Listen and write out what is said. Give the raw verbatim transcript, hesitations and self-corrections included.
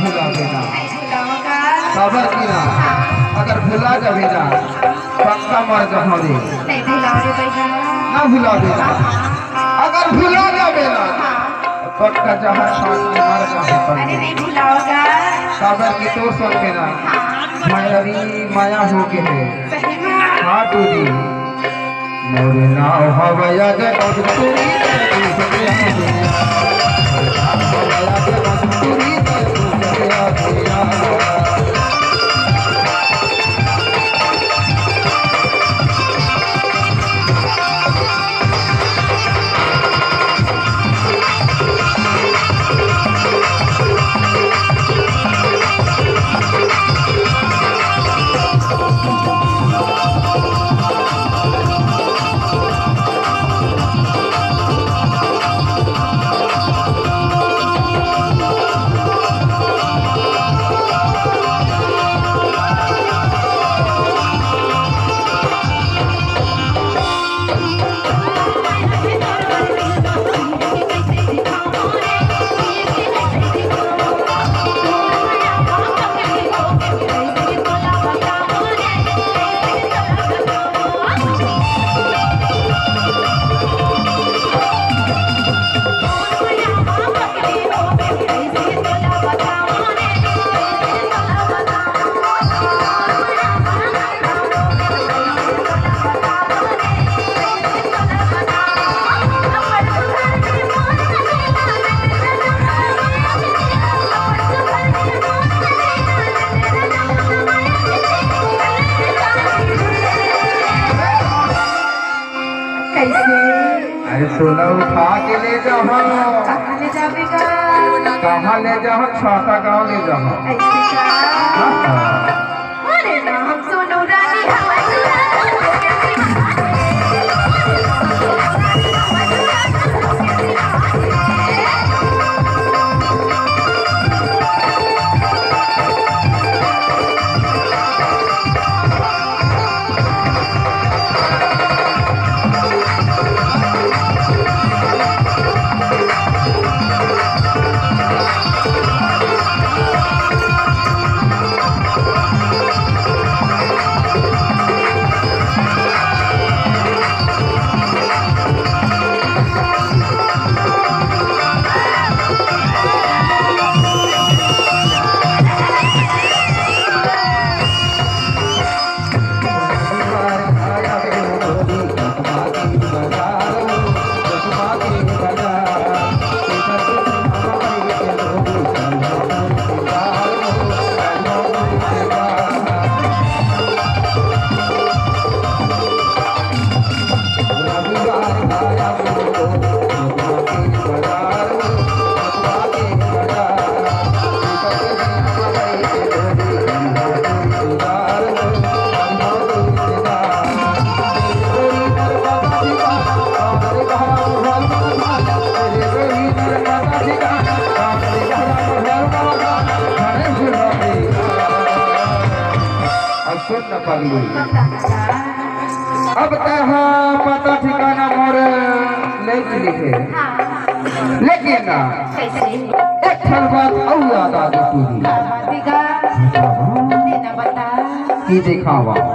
भुला देना। काबर कि ना, अगर भुला जाबे ना, पक्का मर जाहूं रे। नहीं भुलाओ रे भैया। ना भुला देना। अगर भुला जाबे ना, पक्का जहर खा के मर जाहूं। अरे नहीं भुलाओगा। काबर कि तोर संग में ना, हाँ। माया री माया हो गे हे। सही में। हाँ टूरी। मोर नाव हवय आज कस्तूरी, तैं दूसर आदमी। मोर नाव हवय आज कस्तूरी, तैं दूसर आदमी। कैसे? अरे तोला उठा के ले जाहूं। कहाँ ले जाबे गा? कहाँ ले जाहूं? छाता गांव ले जाहूं। ऐसे का? हाँ, हाँ। अरे ना, हम सोनू रानी हवय। अब सुन न पगली, अब तैं हा पता ठिकाना मोर ले चुके हे, हाँ। लेकिन ना कैसे? एक ठन बात अउ याद आ गे टूरी। का बात हे गा? बतावा। दे ना बता। कि देखावा।